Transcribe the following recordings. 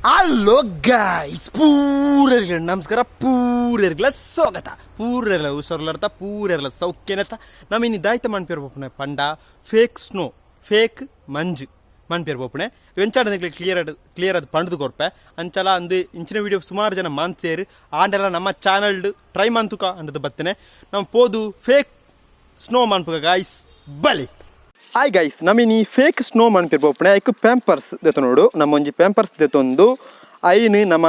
Hello guys, ಪೂರೆರ್ಗಳ ನಮಸ್ಕಾರ, ಪೂರೆರ್ಗಳ ಸ್ವಾಗತ. ಪೂರೆರ್ಲ ಹುಷಾರ್ಲರ್ತ, ಪೂರೆರ್ಲ ಸೌಖ್ಯನತ. ನಮ್ಮ ಇನ್ನು ದಾಯ್ತ ಮನ್ಪೇರ್ ಪೋಪುನೆ ಪಂಡ fake snow, fake ಮಂಜು ಮನ್ಪೇರ್ ಪೋಪುನೆ. ಎಂಚಾಡ ಕ್ಲಿಯರ್ ಕ್ಲಿಯರ್ ಅದು ಪಂಡ್ದು ಕೊರ್ಪೆ. ಅಂಚಲ ಅಂದು ಇಂಚಿನ ವಿಡಿಯೋ ಸುಮಾರು ಜನ ಮಾನ್ತೇರು. ಆಂಡಲ ನಮ್ಮ ಚಾನಲ್ ಟ್ರೈ ಮಂತುಕ ಅಂದದ್ದು ಬತ್ತನೆ. ನಮ್ಮ ಪೋದು ಫೇಕ್ ಸ್ನೋ ಮನ್ಪುಗ ಗಾಯ್ಸ್, ಬಲಿ. ಹಾಯ್ ಗೈಸ್, ನಮಿನಿ ಫೇಕ್ ಸ್ನೋ ಮನ್ಪಿರ್ ಪೋಪುನೆ. ಐಕ್ ಪ್ಯಾಂಪರ್ಸ್ ದೆತ್ತೊನೋಡು. ನಮ್ಮ ಒಂಜಿ ಪ್ಯಾಂಪರ್ಸ್ ದೆತ್ತೊಂದು ಐನ್ ನಮ್ಮ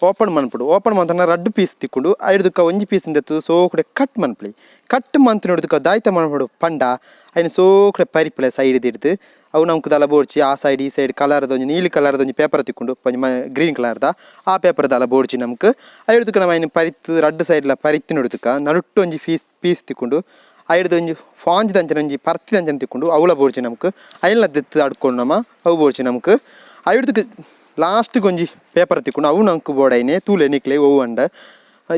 ಓಪನ್ ಮನ್ಪುಡು. ಓಪನ್ ಮಂತನ ರಡ್ಡ್ ಪೀಸ್ ತಿಕ್ಕೊಂಡು ಐಡ್ದುಕ್ಕ ಒಂಜಿ ಪೀಸ್ ದೆತ್ತದು ಸೋಕಡೆ ಕಟ್ ಮನ್ಪುಲಿ. ಕಟ್ ಮಂತ್ ನೋಡುದಕ್ಕ ದಾಯ್ತ ಮನ್ಪುಡು ಪಂಡ ಐನ್ ಸೋಕಡೆ ಪರಿಪುಲೆ ಸೈಡ್ ದಿಡ್ದು. ಅವು ನಮ್ಕ್ ದಾಲ ಬೋಡ್ಚಿ. ಆ ಸೈಡ್ ಈ ಸೈಡ್ ಕಲರ್ದ ಒಂಜಿ ನೀಲಿ ಕಲರ್ದ ಒಂಜಿ ಪೇಪರ್ ತಿಕ್ಕೊಂಡು, ಒಂಜಿ ಗ್ರೀನ್ ಕಲರ್ದ ಆ ಪೇಪರ್ ದಾಲ ಬೋಡ್ಚಿ ನಮ್ಕ್. ಐಡ್ದುಕ್ಕ ನಮ್ಮ ಐನ್ ಪರಿತ್ ರಡ್ಡ್ ಸೈಡ್ಲ ಪರಿತ್ ನೋಡುದಕ್ಕ ನಡುಟ್ಟು ಒಂಜಿ ಪೀಸ್ ಪೀಸ್ ತಿಕ್ಕೊಂಡು, ಐಡ್ದು ಒಂಜಿ ಫಾಂಜ್ ದಂಚನ ಒಂಜಿ ಪರ್ತಿ ದಂಚನ ತಿಕ್ಕೊಂಡು. ಅವುಲ ಬೋಡ್ಚಿ ನಮ್ಕ್. ಐನ್ಲ ದೆತ್ತ್ ಅಡ್ಕೊಂಡು ನಮ ಅವು ಬೋಡ್ಚಿ ನಮ್ಕ್. ಐಡ್ದುಕ್ ಲಾಸ್ಟ್ಗೆ ಒಂಜಿ ಪೇಪರ್ ತಿಕ್ಕೊಂಡು, ಅವು ನಂಕ್ ಬೋಡೈನೆ. ತೂಲೆ ನಿಕ್ಲೆ ಒವು ಅಂಡ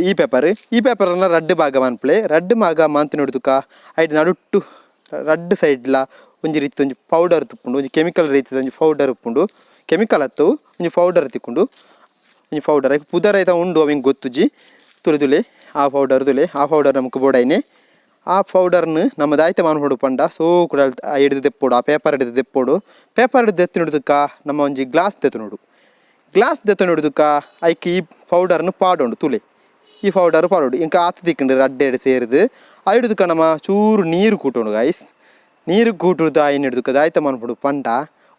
ಈ ಪೇಪರ್. ಈ ಪೇಪರ್ನ ರಡ್ಡ್ ಭಾಗ ಮನ್ಪುಲೆ. ರಡ್ಡ್ ಭಾಗ ಮಾಂತ್ ನೋಡುದುಕ ಐಟ್ ನಡುಟ್ಟು ರಡ್ಡ್ ಸೈಡ್ಲ ಒಂಜಿ ರೀತಿ ಒಂಜಿ ಪೌಡರ್ ತಿಪ್ಪುಂಡು. ಒಂಜಿ ಕೆಮಿಕಲ್ ರೀತಿದ ಒಂಜಿ ಪೌಡರ್ ಉಪ್ಪುಂಡು. ಕೆಮಿಕಲ್ ಅತ್ತು, ಒಂಜಿ ಪೌಡರ್ ತಿಕ್ಕುಂಡು. ಒಂಜಿ ಪೌಡರ್ ಐಕ್ ಪುದರ್ ಐತ ಉಂಡು, ಅವಿಂಗ್ ಗೊತ್ತುಜಿ. ತುಲೆ ತುಲೆ, ಆ ಪೌಡರ್ ತುಲೆ. ಆ ಪೌಡರ್ ನಮಕ್ ಬೋಡೈನೆ. ಆ ಪೌಡರ್ನ್ ನಮ್ಮ ದಾಯ್ತ ಮನ್ಪೊಡು ಪಂಡ ಸೋಕುಡ ಹಿಡ್ದು ದೆಪ್ಪೊಡು. ಆ ಪೇಪರ್ ಹಿಡ್ದು ದೆಪ್ಪೊಡು. ಪೇಪರ್ ಹಿಡ್ದು ದೆತ್ತ್ ನೋಡುದಕ್ಕ ನಮ್ಮ ಒಂಜಿ ಗ್ಲಾಸ್ ದೆತ್ತೊನೊಡು. ಗ್ಲಾಸ್ ದೆತ್ತೊನೊಡುದಕ್ಕ ಐಕ್ ಈ ಪೌಡರ್ನ್ ಪಾಡೊಂಡು. ತುಲೆ, ಈ ಪೌಡರ್ ಪಾಡೊಡು. ಇಂಕ ಆತ್ ತಿಕ್ಕುಂಡು ರಡ್ಡೆಡ್ ಸೇರ್ದು. ಐಡ್ದುಕ ನಮ್ಮ ಚೂರು ನೀರು ಕೂಟೊಂಡು ಗಾಯ್ಸ್. ನೀರು ಕೂಟುದು ಆಯ್ನ ಹಿಡ್ದುಕ ದಾಯ್ತ ಮನ್ಪೊಡು ಪಂಡ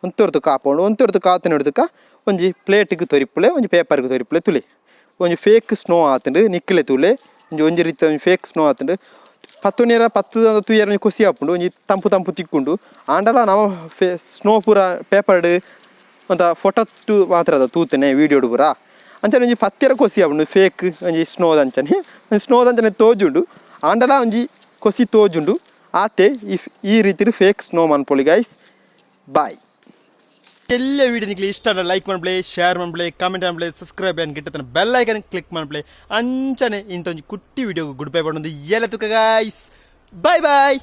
ಒಂತೊರ್ತು ಕಾಪೊಂಡು. ಒಂತೊರ್ತು ಕಾತು ಹಿಡ್ದುಕ ಒಂಜಿ ಪ್ಲೇಟ್ಗೆ ತೊರಿಪುಲೆ, ಒಂಜಿ ಪೇಪರ್ಗೆ ತೊರಿಪುಲೆ. ತುಲೆ, ಒಂಜಿ ಫೇಕ್ ಸ್ನೋ ಆತುಂಡು. ನಿಕ್ಲೆ ತೂಲೆ, ಒಂಜಿ ಒಂಜಿ ರೀತಿ ಒಂಜಿ ಫೇಕ್ ಸ್ನೋ ಆತುಂಡು. ಪತ್ತೊನೇರ ಪತ್ತು ತೂಯರ ಒಂಜಿ ಖುಷಿ ಆಪುಂಡು. ಒಂಜಿ ತಂಪು ತಂಪು ತಿಕ್ಕುಂಡು. ಆಂಡಲ ನಮ ಫೇ ಸ್ನೋ ಪೂರ ಪೇಪರ್ಡ್ ಒಂತ ಫೋಟೋ ಮಾತ್ರ ಅದ ತೂತನೆ ವೀಡಿಯೋಡು ಪೂರ. ಅಂಚನೆ ಒಂಜಿ ಪತ್ತೆರ ಖುಷಿ ಆಪುಂಡು. ಫೇಕ್ ಒಂಜಿ ಸ್ನೋದಂಚನೆ, ಒಂಜಿ ಸ್ನೋದಂಚನೆ ತೋಜುಂಡು. ಆಂಡಲ ಒಂಜಿ ಖುಷಿ ತೋಜುಂಡು. ಆತೆ ಈ ಈ ರೀತಿ ಫೇಕ್ ಸ್ನೋ ಮನ್ಪೊಲಿ ಗೈಸ್. ಬಾಯ್. ಎಲ್ಲ ವಿಡಿಯೋ ನಿಕ್ಲೆ ಇಷ್ಟ ಲೈಕ್ ಮನ್ಪುಲೆ, ಶೇರ್ ಮನ್ಪುಲೆ, ಕಾಮೆಂಟ್ ಮನ್ಪುಲೆ, ಸಬ್ಸ್ಕ್ರೈಬ್ ಅನ್ ಗಿಟ್ಟತನ bell icon click ಮನ್ಪುಲೆ. ಅಂಚನೆ ಇಂತ ಒಂಜಿ ಕುಟ್ಟಿ video good bye ಪಡೊಂದು ಎಲ್ಲ ತುಕ ಗಾಯ್ಸ್. Boy boy.